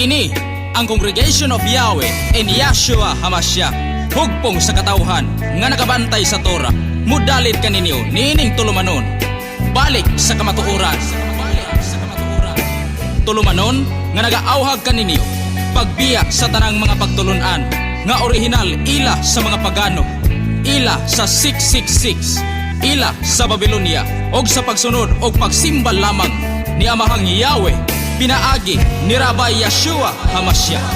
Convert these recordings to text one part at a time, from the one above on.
Kini ang Congregation of Yahweh and Yahshua Hamashiach, hugpong sa katawhan nga nakabantay sa Torah, mudalit kaninyo niining tulumanon. Balik sa kamatuoran. Tulumanon nga nagaawhag kaninyo pagbiya sa tanang mga pagtulunan nga orihinal ila sa mga pagano, ila sa 666, ila sa Babylonia, og sa pagsunod og pagsimba lamang ni Amahang Yahweh pinaagi ni Rabbi Yeshua Hamashiach.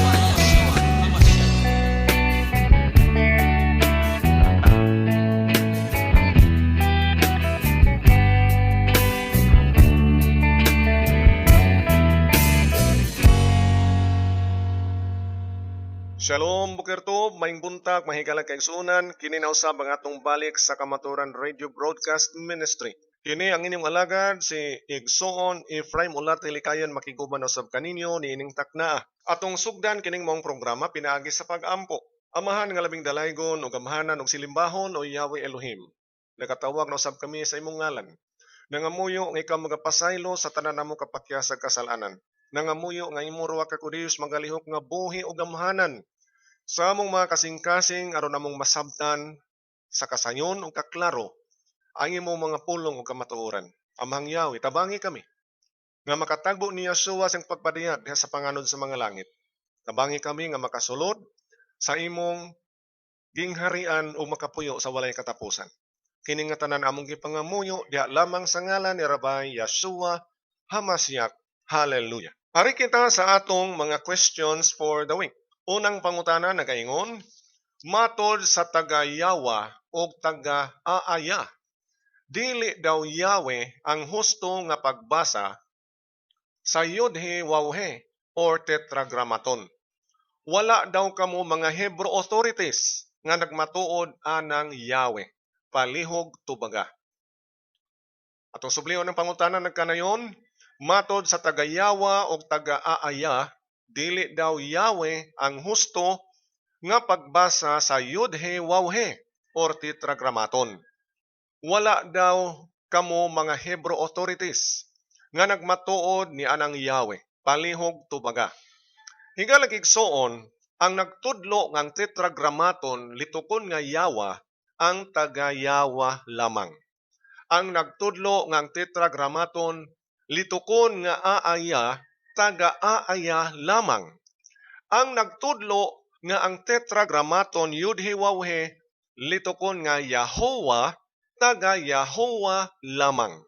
Shalom, Boker Tov, maayong buntag, mahigala kaigsuonan, kini na usab ang atong Balik sa Kamatuoran Radio Broadcast Ministry. Kini ang inyong alagad si Igsoon Ephraim Olarte Likayan, makiguban usab kaninyo niining takna. Atong sugdan kining maong programa pinaagi sa pag-ampo. Amahan nga labing dalaygon ug gamhanan ug silimbahon o Yahweh Elohim. Nakatawag na usab kami sa imong ngalan. Nangamuyo nga ikaw magapasaylo sa tanan namo kapakyasag kasalanan. Nangamuyo nga imong Ruach HaKodesh magalihok nga buhi ug gamhanan sa among mga kasing-kasing aron namong masabtan sa kasayon ug kaklaro ang imong mga pulong ug kamatuoran. Amahang Yahweh, tabangi kami nga makatagbo ni Yeshua sa pagpadayag diha sa panganod sa mga langit. Tabangi kami nga makasulod sa imong gingharian ug makapuyo sa walay katapusan. Kini nga tanan among gipangamuyo diha lamang sa ngalan ni Rabbi Yeshua Hamashiach. Hallelujah. Ari kita sa atong mga questions for the week. Unang pangutana nagaingon, matod sa taga-Yawa o taga-Aaya, dili daw Yahweh ang husto nga pagbasa sa Yudhe Wawhe or Tetragrammaton. Wala daw kamo mga Hebrew authorities nga nagmatuod anang Yahweh. Palihog tubaga. Atong subliyon ng pangutana nagkanayon, matod sa taga-Yawa o taga-Aaya, dili daw Yahweh ang husto nga pagbasa sa Yudhe Wawhe or Tetragrammaton. Wala daw kamo mga Hebrew authorities nga nagmatuod ni anang Yahweh. Palihog tubaga. Higala igsoon, ang nagtudlo ngang Tetragrammaton litukon nga Yawa ang taga-Yawa lamang. Ang nagtudlo ngang Tetragrammaton litukon nga Aaya taga-Aaya lamang. Ang nagtudlo nga ang Tetragrammaton Yudhe Wawhe litukon nga Yahowa taga Yahowa lamang.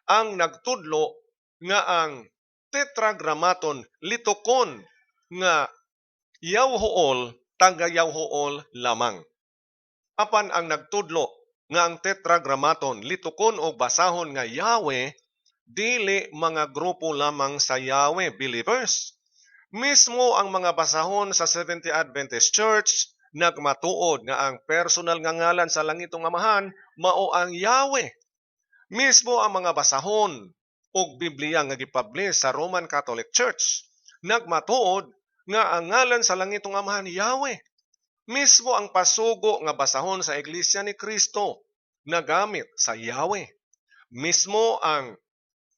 Ang nagtudlo nga ang Tetragrammaton litukon nga Yawhool taga Yawhool lamang. Apan ang nagtudlo nga ang Tetragrammaton litukon o basahon nga Yahweh dili mga grupo lamang sa Yahweh believers. Mismo ang mga basahon sa Seventh-day Adventist Church nagmatuod nga ang personal nga ngalan sa langitong Amahan mao ang Yahweh. Mismo ang mga basahon og Biblia nga gipublish sa Roman Catholic Church nagmatuod nga ang ngalan sa langitong Amahan Yahweh. Mismo ang pasugo nga basahon sa Iglesia ni Cristo nagamit sa Yahweh. Mismo ang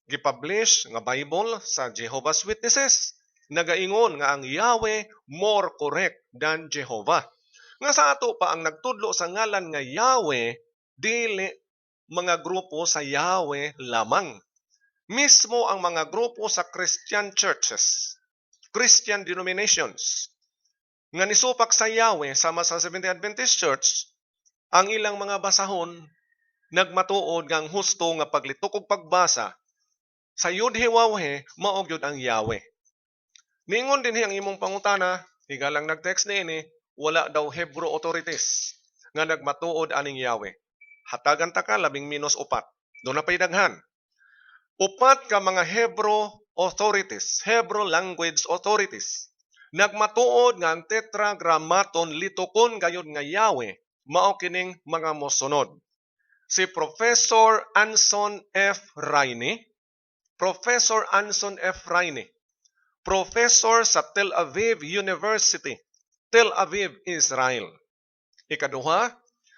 gipublish nga Bible sa Jehovah's Witnesses nagaingon nga ang Yahweh more correct than Jehovah. Nga sa ato pa ang nagtudlo sa ngalan nga Yahweh dili mga grupo sa Yahweh lamang. Mismo ang mga grupo sa Christian churches, Christian denominations nga nisupak sa Yahweh sama sa Seventh-day Adventist Church, ang ilang mga basahon nagmatuod nga ang husto nga paglitok og pagbasa sa Yudhe Wawhe mao gyud ang Yahweh. Ningon dinhi ang imong pangutana, higalang nag-text niini, wala daw Hebrew authorities nga nagmatuod aning Yahweh. Hatagan ta ka labing minus 4. Doon na pa'y daghan. 4 ka mga Hebrew authorities, Hebrew language authorities, nagmatuod nga ang Tetragrammaton litukon gayud nga Yahweh, mao kining mga mosunod. Si Professor Anson F. Rainey, Professor Anson F. Rainey, Professor sa Tel Aviv University, Tel Aviv, Israel. Ikaduha,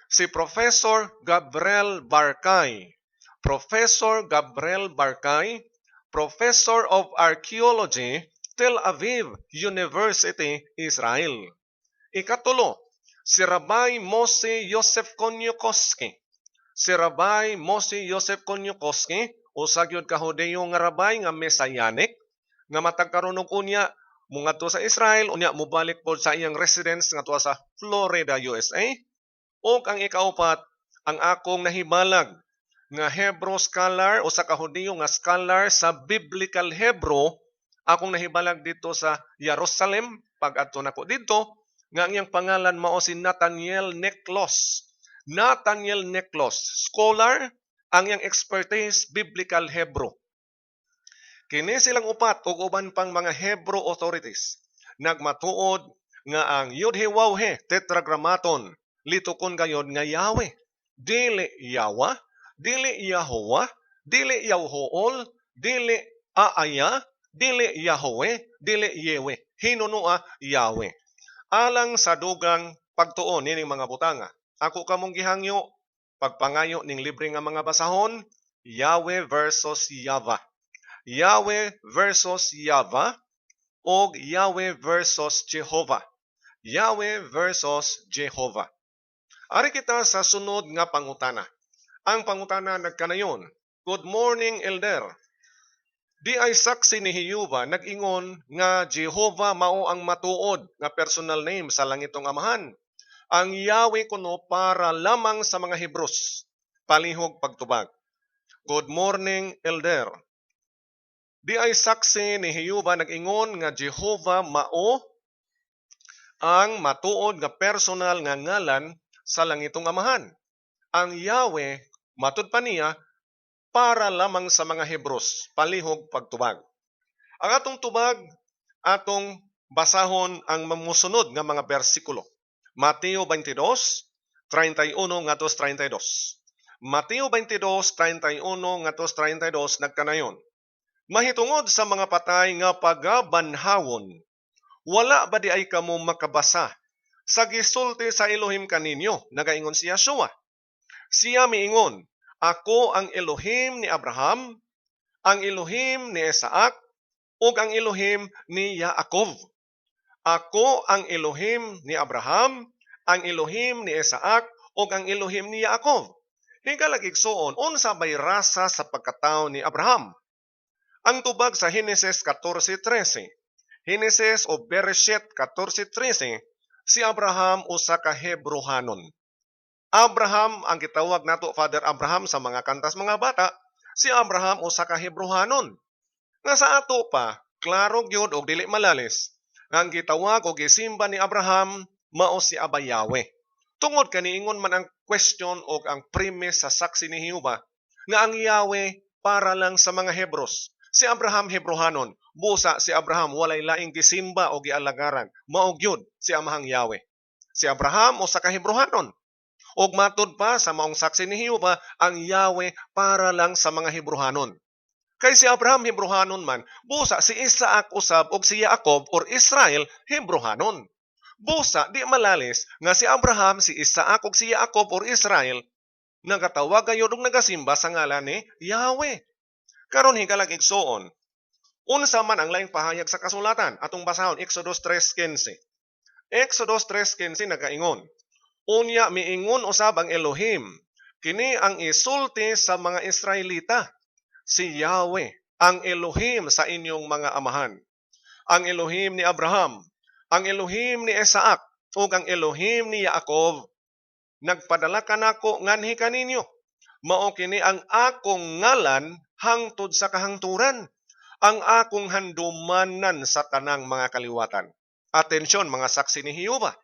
si Professor Gabriel Barkay, Professor Gabriel Barkay, Professor of Archaeology Tel Aviv University, Israel. Ikatulo, si Rabbi Mose Yosef Koniuchowsky. Si Rabbi Mose Yosef Koniuchowsky, usa gyud ka Hudiyo nga rabbi nga Messianic, nga matag karon og unya mongadto sa Israel, unya mobalik pod sa iyang residence nga sa Florida, USA. Ug ang ikaupat, ang akong nahibalag nga Hebrew scholar, usa ka Hudiyo nga scholar sa Biblical Hebrew, akong nahibalag dito sa Jerusalem pag-adto nako didto, nga ang iyang pangalan mao si Nathaniel Neklos. Nathaniel Neklos, scholar, ang iyang expertise Biblical Hebrew. Kini silang upat ug uban pang mga Hebrew authorities nagmatuod nga ang Yud He Waw He tetragrammaton litukon gayod nga Yahweh, dili Yawa, dili Yahuwah, dili Yahuol, dili Aaya, dili Yahweh, dili Yewe, hinunua Yahweh. Alang sa dugang pagtuon nining mga butanga, ako kamong gihangyo pagpangayo ning libre nga mga basahon, Yahweh versus Yava, Yahweh versus Yava, og Yahweh versus Jehovah. Yahweh versus Jehovah. Ari kita sa sunod nga pangutana. Ang pangutana nagkanayon, "Good morning, Elder. Di ay saksi ni Jehovah nag-ingon nga Jehovah mao ang matuod nga personal name sa langitong Amahan. Ang Yahweh kuno para lamang sa mga Hebrews. Palihog pagtubag." Good morning, Elder. Di ay saksi ni Jehovah nag-ingon nga Jehovah mao ang matuod nga personal nga ngalan sa langitong Amahan. Ang Yahweh, matud pa niya, para lamang sa mga Hebrews. Palihog pagtubag. Ang atong tubag, atong basahon ang mamusunod nga mga bersikulo. Mateo 22, 31 ngadto 32. Mateo 22, 31 ngadto 32 nagkanayon. "Mahitungod sa mga patay nga pagabanhawon, wala ba di ay kamo makabasa sa gisulti sa Elohim kaninyo?" Nagaingon si Yeshua. Siya miingon, "Ako ang Elohim ni Abraham, ang Elohim ni Isaac, ug ang Elohim ni Yaakov. Ako ang Elohim ni Abraham, ang Elohim ni Isaac, ug ang Elohim ni Yaakov. Higala igsuon, unsa bay rasa sa pagkatao ni Abraham? Ang tubag sa Henesis 14:13. Henesis o Bereshit 14:13, si Abraham usa ka Hebrohanon. Abraham ang gitawag nato Father Abraham sa mga kantas mga bata, si Abraham usa ka Hebrohanon. Nga sa ato pa, klaro gyud og dili malalis, nga ang gitawag og gisimba ni Abraham mao si Aba Yahweh. Tungod kaniingon man ang question og ang premise sa saksi ni Jehovah nga ang Yahweh para lang sa mga Hebros. Si Abraham Hebrohanon, busa si Abraham walay laing gisimba o gialagaran, mao gyud si Amahang Yahweh. Si Abraham usa ka Hebrohanon. Og matud pa sa maong saksi ni Jehovah, ang Yahweh para lang sa mga Hebrohanon. Kay si Abraham Hebrohanon man, busa si Isaac usab og si Jacob or Israel Hebrohanon. Busa di malalis nga si Abraham, si Isaac ug si Jacob or Israel nagatawag gayud og nagasimba sa ngalan ni Yahweh. Karon higala igsuon, unsa man ang laing pahayag sa kasulatan? Atong basahon Exodus 3:15. Exodus 3:15 nagaingon, "Unya miingon usab ang Elohim, kini ang isulti sa mga Israelita, si Yahweh ang Elohim sa inyong mga amahan, ang Elohim ni Abraham, ang Elohim ni Isaac, ug ang Elohim ni Jacob, nagpadala kanako nganhi kaninyo. Mao kini ang akong ngalan hangtod sa kahangturan, ang akong handumanan sa tanang mga kaliwatan." Atensyon mga saksi ni Jehovah.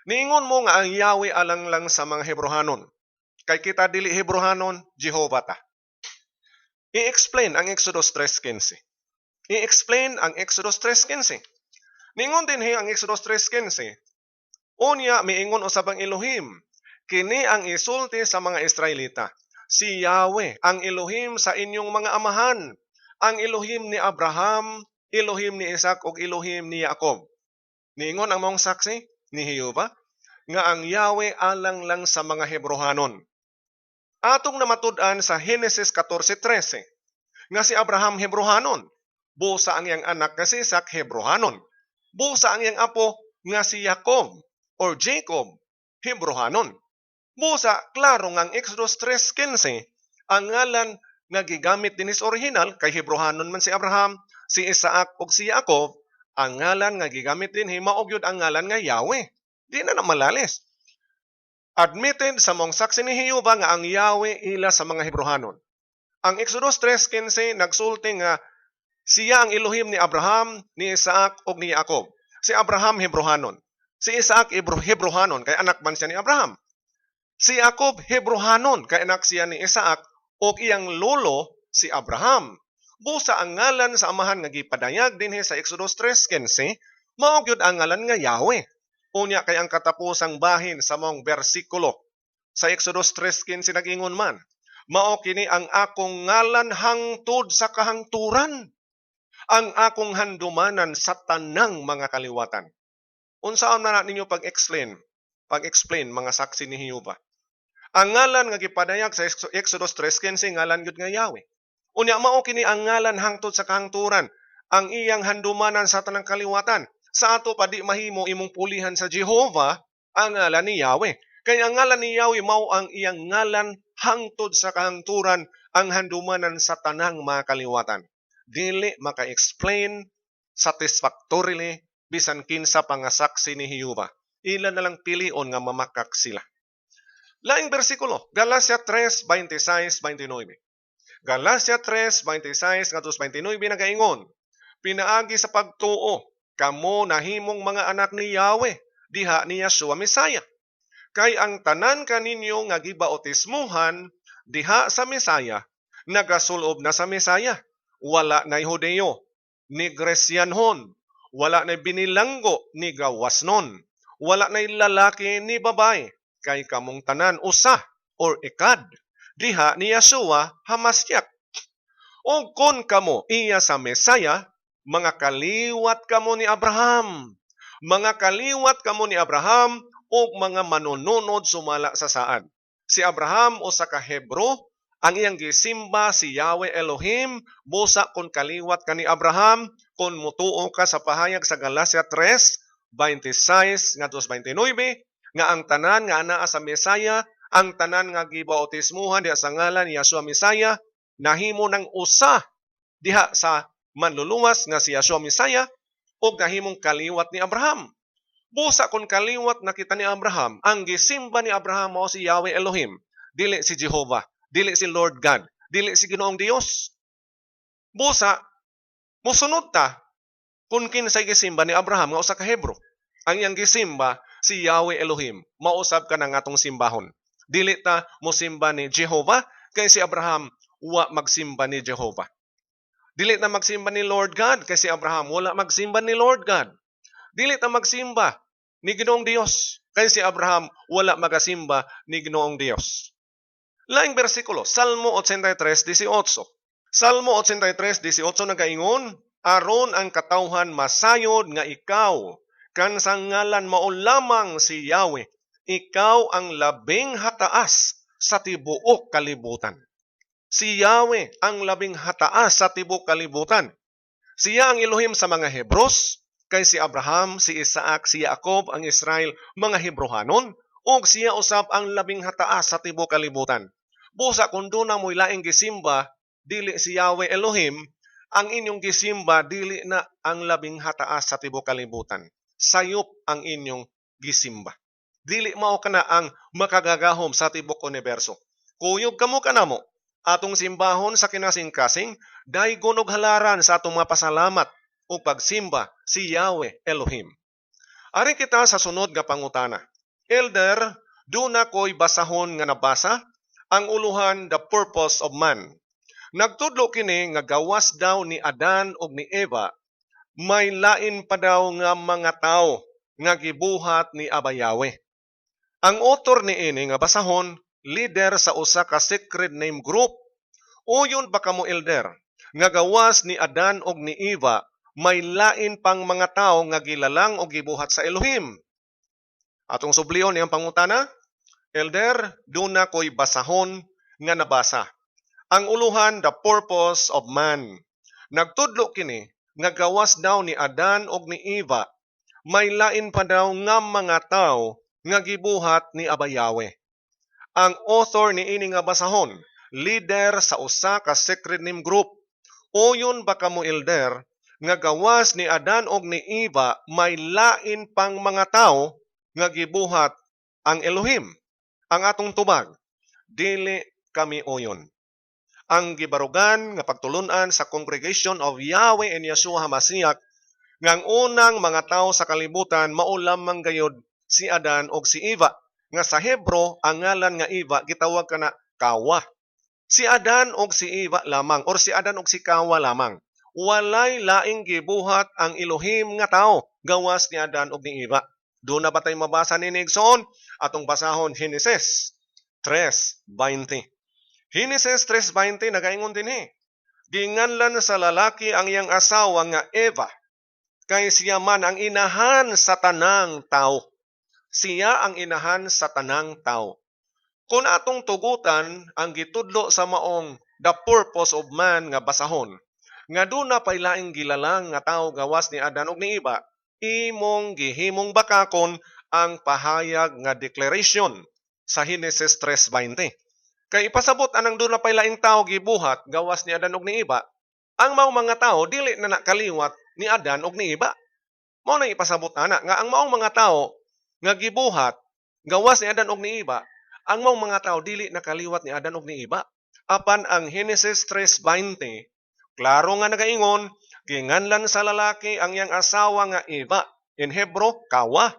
Niingon mo nga ang Yahweh alang lang sa mga Hebrohanon. Kay kita dili Hebrohanon, Jehovah ta. I-explain ang Exodus 3:15. I-explain ang Exodus 3:15. Niingon din ang Exodus 3:15. "Unya miingon usab ang Elohim, kini ang isulti sa mga Israelita, si Yahweh ang Elohim sa inyong mga amahan, ang Elohim ni Abraham, Elohim ni Isaac ug Elohim ni Jacob." Niingon ang maong saksi ni Jehovah nga ang Yahweh alang lang sa mga Hebrohanon. Atong namatud-an sa Henesis 14:13 nga si Abraham Hebrohanon. Busa ang iyang anak nga si Isaac, Hebrohanon. Busa ang iyang apo nga si Jacob or Jacob, Hebrohanon. Busa klaro nga ang Exodus 3:15, ang ngalan nga gigamit dinhi sa original kay Hebrohanon man si Abraham, si Isaac ug si Jacob, ang ngalan nga gigamit dinhi mao gyud ang ngalan nga Yahweh. Di na na malalis. Admitted sa mong Saksi ni Jehova nga ang Yahweh ila sa mga Hebrohanon. Ang Exodus 3:15 nagsulti nga siya ang Elohim ni Abraham, ni Isaac ug ni Jacob. Si Abraham, Hebrohanon. Si Isaac, Hebrohanon kay anak man siya ni Abraham. Si Jacob, Hebrohanon kay anak siya ni Isaac ug iyang lolo si Abraham. Busa ang ngalan sa Amahan nga gipadayag dinhi sa Exodus 3:15 mao gyud ang ngalan nga Yahweh. Unya kay ang katapusang bahin sa maong bersikulo sa Exodus 3:15 nag-ingon man, "Mao kini ang akong ngalan hangtod sa kahangturan, ang akong handumanan sa tanang mga kaliwatan." Unsaon man na ninyo pag-explain, mga Saksi ni Jehova? Ang ngalan nga gipadayag sa Exodus 3:15, ngalan gyud nga Yahweh. Unya mao kini ang ngalan hangtod sa kahangturan, ang iyang handumanan sa tanang kaliwatan. Sa ato pa, di mahimo imong pulihan sa Jehova ang ngalan ni Yahweh. Kay ang ngalan ni Yahweh mao ang iyang ngalan hangtod sa kahangturan, ang handumanan sa tanang mga kaliwatan. Dili maka-explain satisfactorily bisan kinsa pa nga Saksi ni Jehova. Ila na lang pilion nga mamakak sila. Laing bersikulo, Galacia 3:26-29. Galacia 3:26 ngadto 29 nagaingon, "Pinaagi sa pagtuo, kamo nahimong mga anak ni Yahweh, diha ni Yeshua Mesaya. Kay ang tanan kaninyo nga gibautismuhan diha sa Mesaya, nagasulob na sa Mesaya. Wala na'y Hudeo, ni Gresyanhon, wala na'y binilanggo ni gawasnon, wala na'y lalaki ni babae, kay kamong tanan usa or ekad diha ni Yeshua Hamashiach. O kon kamo iya sa Mesaya, mga kaliwat kamo ni Abraham. Mga kaliwat kamo ni Abraham ug mga manununod sumala sa saad." Si Abraham usa ka Hebro, ang iyang gisimba si Yahweh Elohim. Busa kon kaliwat ka ni Abraham, kon mutuo ka sa pahayag sa Galacia 3:26 ngadto 29 nga ang tanan nga anaa sa Mesaya, ang tanan nga gibautismuhan diha sa ngalan ni Yeshua Mesaya, nahimo ng usa diha sa manluluwas nga si Yeshua Mesaya ug nahimong kaliwat ni Abraham. Busa kung kaliwat na kita ni Abraham, ang gisimba ni Abraham mao si Yahweh Elohim, dili si Jehovah, dili si Lord God, dili si Ginoong Dios. Busa mosunod ta kung kinsay gisimba ni Abraham nga usa ka Hebro. Ang iyang gisimba si Yahweh Elohim, mausab ka na nga atong simbahon. Dili ta mosimba ni Jehovah kay si Abraham wa magsimba ni Jehovah. Dili ta magsimba ni Lord God kay si Abraham wala magsimba ni Lord God. Dili ta magsimba ni Ginoong Dios kay si Abraham wala magasimba ni Ginoong Dios. Laing bersikulo, Salmo 83:18. Salmo 83:18 nagaingon, "Aron ang katawhan masayod nga ikaw, kansang ngalan mao lamang si Yahweh, ikaw ang labing hataas sa tibuok kalibutan." Si Yahweh ang labing hataas sa tibuok kalibutan. Siya ang Elohim sa mga Hebros, kay si Abraham, si Isaac, si Jacob, ang Israel, mga Hebrohanon, ug siya usab ang labing hataas sa tibuok kalibutan. Busa kung duna mo'y laing gisimba, dili si Yahweh Elohim, ang inyong gisimba dili na ang labing hataas sa tibuok kalibutan. Sayop ang inyong gisimba. Dili mao kana ang makagagahom sa tibuok universo. Kuyog kamo kanamo, atong simbahon sa kinasingkasing, daygon og halaran sa atong mga pasalamat ug pagsimba si Yahweh Elohim. Ari kita sa sunod nga pangutana. "Elder, duna ko'y basahon nga nabasa, ang uluhan 'The Purpose of Man'. Nagtudlo kini nga gawas daw ni Adan ug ni Eva, may lain pa daw nga mga tao nga gibuhat ni Aba Yahweh. Ang author niini nga basahon, leader sa usa ka Sacred Name group. Uyon ba kamo, Elder, nga gawas ni Adan ug ni Eva, may lain pang mga tao nga gilalang o gibuhat sa Elohim?" Atong sublion iyang pangutana. "Elder, duna ko'y basahon nga nabasa. Ang uluhan 'The Purpose of Man'. Nagtudlo kini nga gawas daw ni Adan og ni Eva, may lain pa daw nga mga tawo nga gibuhat ni Abayawe. Ang author ni ini nga basahon, leader sa usa ka secret name group. Uyon ba kamo, elder, nga gawas ni Adan og ni Eva may lain pang mga tawo nga gibuhat ang Elohim? Ang atong tubag, dili kami uyon. Ang gibarugan nga pagtulunan sa Congregation of Yahweh and Yeshua HaMashiach nga ang unang mga tawo sa kalibutan mao lamang gayud si Adan og si Eva, nga sa Hebro ang ngalan nga Eva gitawag kana Kawa. Si Adan og si Eva lamang or si Adan og si Kawa lamang. Walay laing gibuhat ang Elohim nga tao gawas ni Adan og ni Eva. Doon na ba tayo mabasa ni igsoon? Atong basahon Genesis 3:20. Genesis 3:20 nagaingon dinhi. Ginganlan sa lalaki ang iyang asawa nga Eva, kay siya man ang inahan sa tanang tao. Siya ang inahan sa tanang tao. Kung atong tugutan ang gitudlo sa maong The Purpose of Man nga basahon, nga duna pay laing gilalang nga tao gawas ni Adan ug ni Eva, imong gihimong bakakon ang pahayag nga declaration sa Genesis 3:20. Kay ipasabot anang duna pay laing tao gibuhat gawas ni Adan ug ni Eva, ang maong mga tao dili na nakaliwat ni Adan ug ni Eva. Mao na ipasabot ana nga ang maong mga tao nga gibuhat gawas ni Adan ug ni Eva, ang maong mga tao dili nakaliwat ni Adan ug ni Eva. Apan ang Genesis 3:20 klaro nga nagaingon, ginganlan sa lalaki ang iyang asawa nga Eva, in Hebrew Kawa,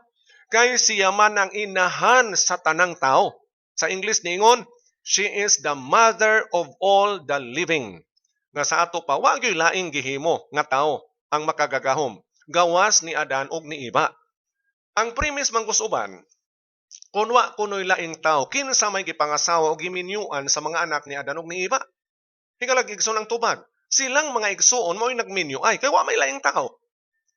kay siya man ang inahan sa tanang tao. Sa English niingon, she is the mother of all the living. Nga sa ato pa, wa gyud laing gihimo nga tao ang makagagahom gawas ni Adan ug ni Eva. Ang premise man uban, kun wa kunoy laing tao, kinsa may gipangasawa o giminyuan sa mga anak ni Adan ug ni Eva? Hikalag, igsoon, ang tubag, silang mga igsoon mao'y nagminyo ay, kay wa may laing tao.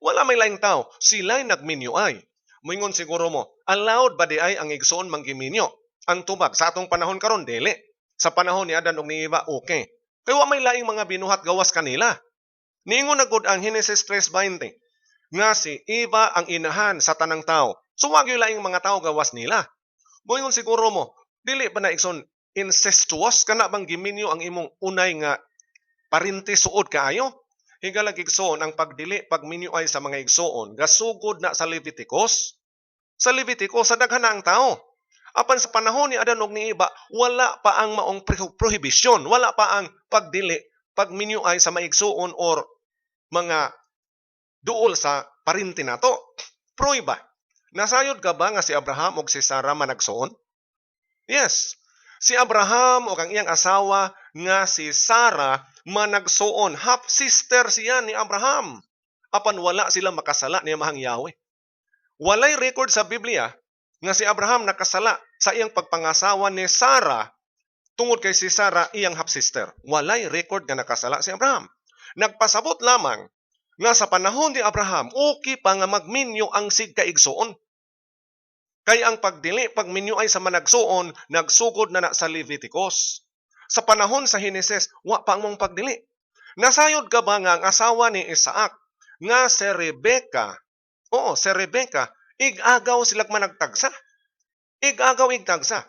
Wala may laing tao, sila'y nagminyo ay. Moingon siguro mo, allowed ba di ay ang igsoon manggiminyo? Ang tubag, sa atong panahon karon dili. Sa panahon ni Adan ug ni Eva, okay. Kay wa may laing mga binuhat gawas kanila. Niingon na gud ang Genesis 3:20 nga si Eva ang inahan sa tanang tao. So wa gyud laing mga tao gawas nila. Moingon siguro mo, dili ba na, igsoon, incestuous kana bang giminyo ang imong unay nga parente suod kaayo? Higala, igsoon, ang pagdili pagminyo ay sa mga igsoon gasugod na sa Leviticus. Sa Leviticus, sa daghan na ang tao. Apan sa panahon ni Adan ug ni Eva, wala pa ang maong prohibition, wala pa ang pagdili pagminyo ay sa maigsuon or mga duol sa parente nato. Pruiba. Nasayod ka ba nga si Abraham ug si Sarah managsuon? Yes. Si Abraham ug ang iyang asawa nga si Sarah managsuon. Half sister siya ni Abraham. Apan wala sila makasala ni Amahang Yahweh. Walay record sa Biblia nga si Abraham nakasala sa iyang pagpangasawa ni Sarah tungod kay si Sarah iyang half sister. Walay record nga nakasala si Abraham. Nagpasabot lamang nga sa panahon ni Abraham, okay pa nga magminyo ang sigkaigsuon. Kay ang pagdili pagminyo ay sa managsuon nagsugod na na sa Leviticus. Sa panahon sa Henesis, wa pa ang mong pagdili. Nasayod ka ba nga ang asawa ni Isaac nga si Rebecca, oo, si Rebecca, ig-agaw sila managtagsa? Ig-agaw igtagsa.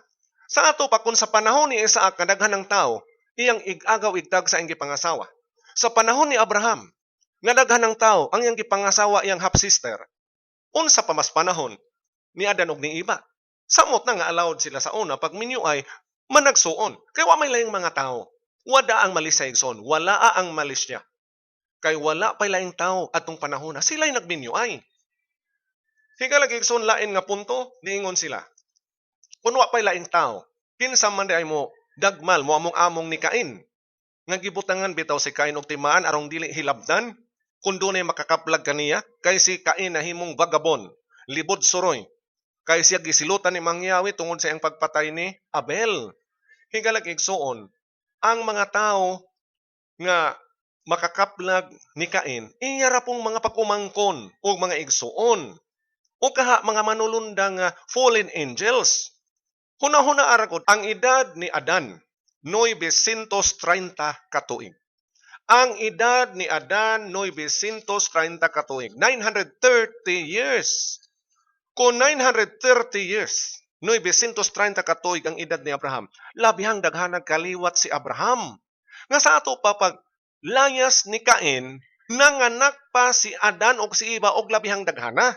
Sa ato pa, kung sa panahon ni Isaac nga daghan ng tao, iyang ig-agaw igtagsa ang gipangasawa. Sa panahon ni Abraham, nga daghan ng tao, ang iyang gipangasawa iyang half sister. Unsa pa mas panahon ni Adan ug ni Eva? Samot na nga allowed sila sa una pag minyo ay managsuon. Kay wa may laing mga tao. Wada ang mali sa igsoon, wala ang malisya. Kay wala pay laing tao atong panahon na sila'y nagminyo ay. Higala, igsoon, lain nga punto, niingon sila. Kung wa pay laing tao, kinsa man di ay mo dagmal mo among-among ni Cain? Nga gibutangan bitaw si Cain og timaan arong dili hilabdan, kung dunay makakaplag kaniya, kay si Cain nahimong vagabond, libod suroy. Kay siya gisilutan ni Mangyawi tungod sa iyang pagpatay ni Abel. Higalag, igsoon, ang mga tao nga makakaplag ni Cain, iya ra pong mga pag-umangkon o mga igsuon. O kaha mga manulundang nga fallen angels. Huna-huna ara gud, ang edad ni Adan, 930 katuig. Ang edad ni Adan 930 ka tuig, 930 years. Kung 930 years, 930 ka tuig ang edad ni Abraham, labihang daghanag kaliwat si Abraham. Nga sa ato pa pag layas ni Cain, nanganak pa si Adan og si Eva og labihang daghana.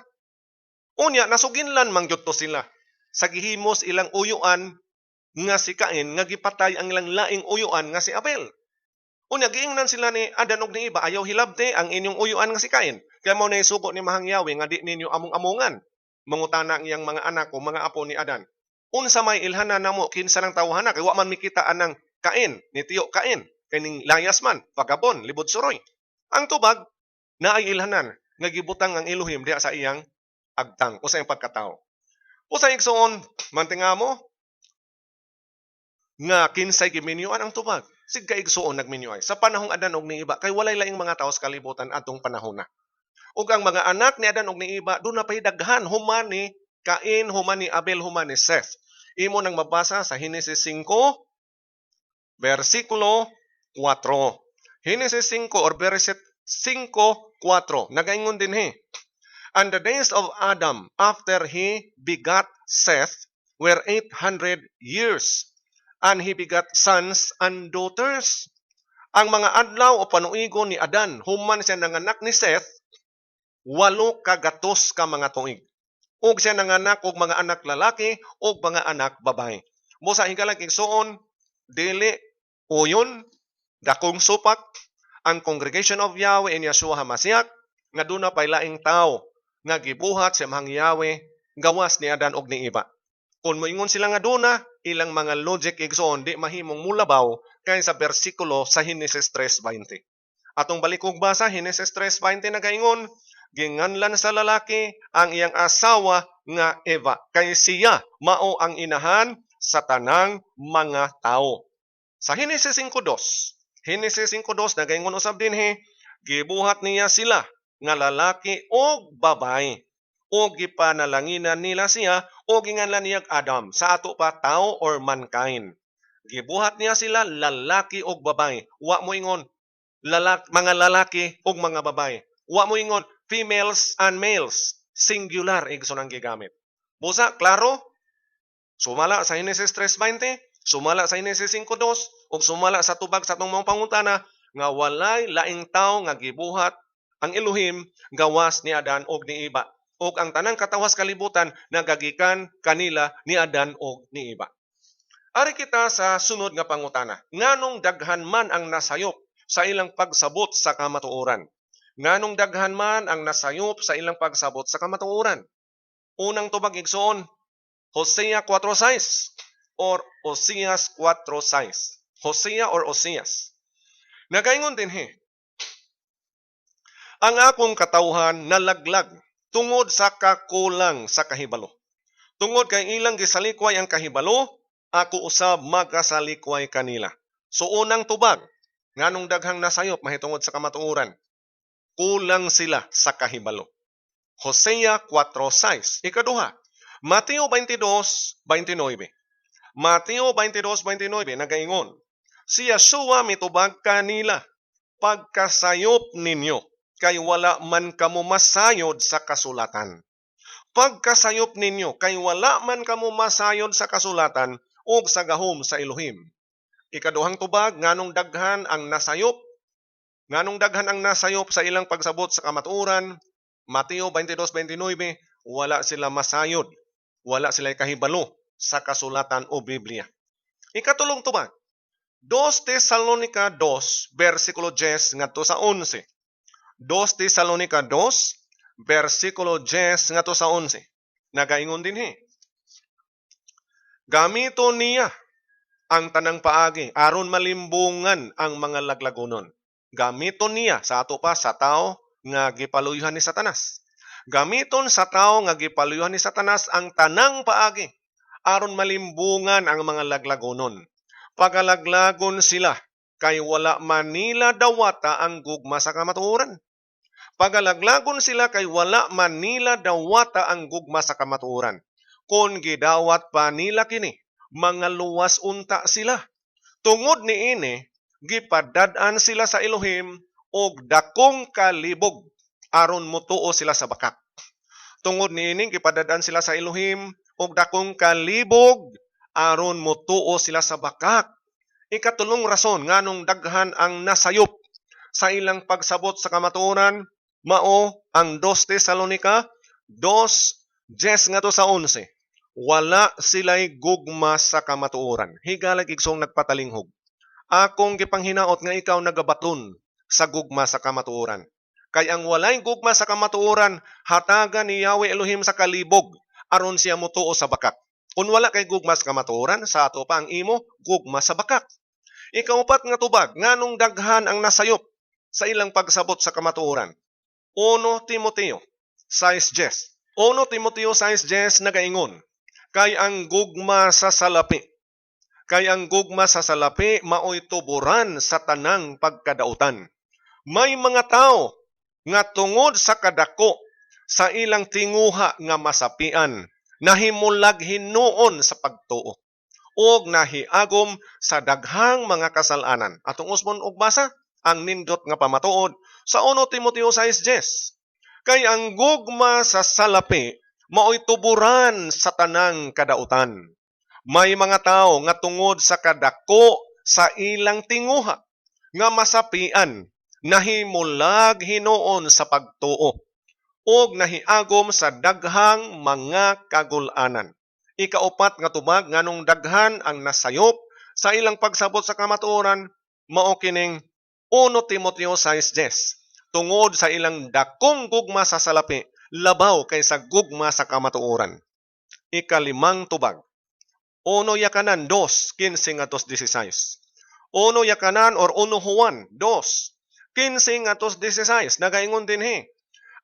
Unya nasuginlan man gyud to sila sa gihimos ilang uyuan nga si Cain nga gipatay ang ilang laing uyuan nga si Abel. Unya giingnan sila ni Adan og ni Eva, "Ayaw hilabti ang inyong uyuan nga si Cain. Kaya mao na sugo ni Mahang Yahweh nga di ninyo among-amongan." Mangutana ang iyang mga anak o mga apo ni Adan. "Unsa may ilhanan namo, kinsa nang tawhana kay wa man mikita anang Cain, ni tiyo Cain, kay ning layas man, vagabond, libod suroy?" Ang tubag, naay ilhanan nga gibutang ang Elohim diha sa iyang agtang o sa iyang pagkatao. Usa, igsoon, mantinga mo nga kinsay giminyuan ang tubag. Sig kaigsuon nagminyo ay sa panahong Adan og ni Eva kay walay laing mga tawo sa kalibutan atong panahon na. Ug ang mga anak ni Adan og ni Eva duna pay daghan human ni Cain, human ni Abel, human ni Seth. Imo nang mabasa sa Henesis 5 versikulo 4. Henesis 5 or verset 5:4. Nagaingon dinhi. And the days of Adam after he begot Seth were 800 years, and he begot sons and daughters. Ang mga adlaw o panuigon ni Adan human siya nanganak ni Seth, 800 ka mga tuig. Ug siya nanganak og mga anak lalaki ug mga anak babae. Busa, higala igsuon, dili uyon, dakong supak ang Congregation of Yahweh in Yeshua HaMashiach nga duna pay laing tao nga gibuhat sa Mahang Yahweh gawas ni Adan og ni Eva. Kung moingon sila nga duna, ilang mga logic, igsoon, di mahimong mulabaw kay sa bersikulo sa Henesis 3:20. Atong balikog basa, Henesis 3:20 nagaingon, "Ginganlan sa lalaki ang iyang asawa nga Eva kay siya mao ang inahan sa tanang mga tao." Sa Henesis 5:2, Henesis 5:2 nagaingon usab dinhi, "Gibuhat niya sila nga lalaki og babae ug gipanalanginan nila siya o ginganlan niya Adam," sa ato pa tao or mankind. Gibuhat niya sila lalaki og babae. Wa mo ingon mga lalaki og mga babae. Wa mo ingon females and males. Singular, igsoon, ang gigamit. Busa, klaro? Sumala sa Genesis 3:20, sumala sa Genesis 5:2, ug sumala sa tubag sa atong mga pangutana nga walay laing tawo nga gibuhat ang Elohim gawas ni Adan og ni Eva. Ug ang tanang katawhan sa kalibutan nagagikan kanila ni Adan og ni Eva. Ari kita sa sunod nga pangutana. Nganong daghan man ang nasayop sa ilang pagsabot sa kamatuoran? Nganong daghan man ang nasayop sa ilang pagsabot sa kamatuoran? Unang tubag, igsoon, Hosea 4:6 or Oseas 4:6. Hosea or Oseas. Nagaingon dinhi, "Ang akong katawhan nalaglag tungod sa kakulang sa kahibalo. Tungod kay ilang gisalikway ang kahibalo, ako usab magasalikway kanila." So unang tubag, nganong daghang nasayop mahitungod sa kamatuoran? Kulang sila sa kahibalo. Hosea 4:6. Ikaduha, Mateo 22:29. Mateo 22:29 nagaingon, Si Yeshua mitubag kanila, "Pagkasayop ninyo, kay wala man kamo masayod sa kasulatan." Pagkasayop ninyo, kay wala man kamo masayod sa kasulatan ug sa gahom sa Elohim. Ikaduhang tubag, nganong daghan ang nasayop? Nganong daghan ang nasayop sa ilang pagsabot sa kamatuoran? Mateo 22:29, wala sila masayod. Wala sila kahibalo sa kasulatan o Biblia. Ikatulong tubag, 2 Tesalonica 2, versikulo 10 ngadto sa 11. 2 Tesalonica 2, versikulo 10 ngadto sa 11. Nagaingon dinhi. Gamiton niya ang tanang paagi aron malimbungan ang mga laglagonon. Gamiton niya, sa ato pa sa tao nga gipaluyuhan ni Satanas. Gamiton sa tao nga gipaluyuhan ni Satanas ang tanang paagi aron malimbungan ang mga laglagonon. Pagalaglagon sila kay wala man nila dawata ang gugma sa kamatuoran. Pagalaglagon sila kay wala man nila dawata ang gugma sa kamatuoran. Kung gidawat pa nila kini, mga luwas unta sila. Tungod niini, Gipadad-an sila sa Elohim og dakong kalibog aron motuo sila sa bakak. Tungod niining gipadad-an sila sa Elohim og dakong kalibog aron motuo sila sa bakak. Ikatulong rason nganong daghan ang nasayop sa ilang pagsabot sa kamatuoran mao ang 2 Tesalonica 2:10 ngadto sa 11. Wala sila'y gugma sa kamatuoran. Higalag, igsoong nagpatalinghog. Akong gipanghinaot nga ikaw nagabaton sa gugma sa kamatuoran. Kay ang walay gugma sa kamatuoran, hatagan ni Yahweh Elohim sa kalibog aron siya motuo sa bakak. Kung wala kay gugma sa kamatuoran, sa ato pa ang imo gugma sa bakak. Ikaupat nga tubag nganong daghan ang nasayop sa ilang pagsabot sa kamatuoran. 1 Timoteo 6:10. 1 Timoteo 6:10 nagaingon, "Kay ang gugma sa salapi maoy tuburan sa tanang pagkadautan." May mga tao nga tungod sa kadako sa ilang tinguha nga masapian, nahimulag hinuon sa pagtuo ug nahiagom sa daghang mga kasal-anan. Atong usbon og basa ang nindot nga pamatuod sa 1 Timoteo 6:10. "Kay ang gugma sa salapi maoy tuburan sa tanang kadautan." May mga tao nga tungod sa kadako sa ilang tinguha nga masapian, nahimulag hinuon sa pagtuo ug nahiagom sa daghang mga kagul-anan. Ikaupat nga tubag nganong daghan ang nasayop sa ilang pagsabot sa kamatuoran mao kining 1 Timoteo 6:10. Tungod sa ilang dakong gugma sa salapi labaw kaysa gugma sa kamatuoran. Ikalimang tubag. 1 Yakanan 2:15 ngadto 16. 1 Yakanan or 1 Juan 2:15 ngadto 16 nagaingon dinhi,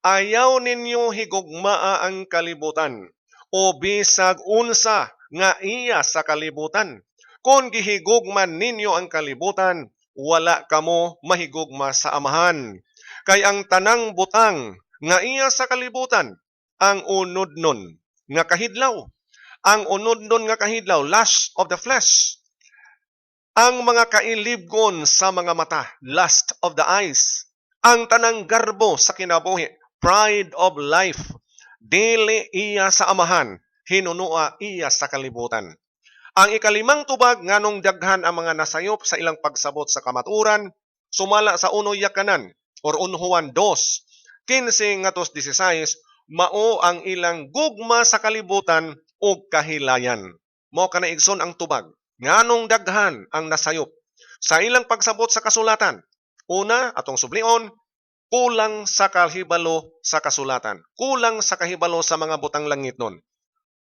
"Ayaw ninyo higugmaa ang kalibutan o bisag unsa nga iya sa kalibutan. Kung gihigugma ninyo ang kalibutan, wala kamo mahigugma sa Amahan. Kay ang tanang butang nga iya sa kalibutan, ang unodnon nga kahidlaw," ang unodnon nga kahidlaw, lust of the flesh, ang mga kailibgon sa mga mata, lust of the eyes, ang tanang garbo sa kinabuhi, pride of life, dili iya sa Amahan, hinunua iya sa kalibutan. Ang ikalimang tubag nganong daghan ang mga nasayop sa ilang pagsabot sa kamatuoran, sumala sa 1 Yakanan or 1 Juan 2:15 ngadto 16, mao ang ilang gugma sa kalibutan ug kahilayan. Mao kana, igsoon, ang tubag nganong daghan ang nasayop sa ilang pagsabot sa kasulatan. Una, atong sublion, kulang sa kahibalo sa kasulatan. Kulang sa kahibalo sa mga butang langitnon.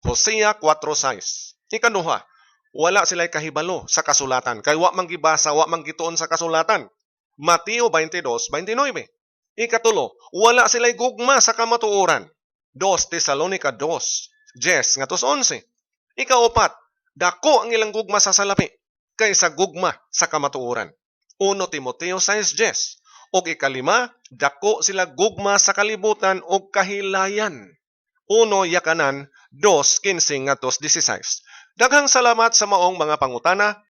Hosea 4:6. Ikaduha, wala sila kahibalo sa kasulatan. Kay wa man gibasa, wa man gituon sa kasulatan. Mateo 22:29. Ikatulo, wala sila gugma sa kamatuoran. 2 Tesalonica 2:10 ngadto 11. Ikaupat, dako ang ilang gugma sa salapi kaysa gugma sa kamatuoran. 1 Timoteo 6:10. Ug ikalima, dako sila gugma sa kalibutan ug kahilayan. 1 Yakanan 2:15 ngadto 16. Daghang salamat sa maong mga pangutana.